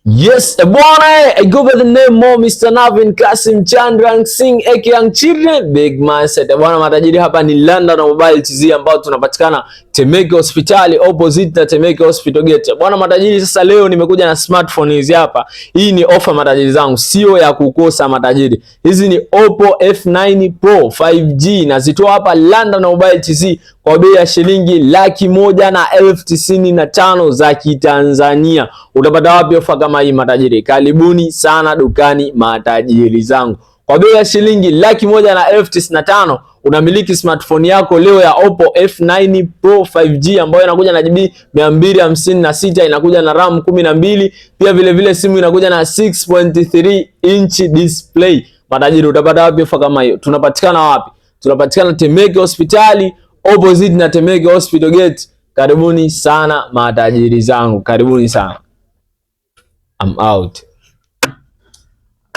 Yes, bwana, I go by the name Mo Mr. Navin Kasim Chandran Singh aka Young Children Big Mindset. Bwana matajiri, hapa ni London Mobile TZ ambao tunapatikana Temeke Hospitali opposite na Temeke Hospital Gate. Bwana matajiri, sasa leo nimekuja na smartphone hizi hapa. Hii ni offer matajiri zangu, sio ya kukosa matajiri. Hizi ni Oppo F9 Pro 5G nazitoa hapa London Mobile TZ kwa bei ya shilingi 195,000 za Kitanzania. Utapata wapi ofa kama hii matajiri? Karibuni sana dukani matajiri zangu. Kwa bei ya shilingi 195,000 unamiliki smartphone yako leo ya Oppo F9 Pro 5G ambayo inakuja na GB 256, inakuja na RAM 12, pia vile vile simu inakuja na 6.3 inch display. Matajiri, utapata wapi ofa kama hiyo? Tunapatikana wapi? Tunapatikana Temeke Hospitali opposite na Temeke Hospital Gate. Karibuni sana matajiri zangu, karibuni sana. I'm out.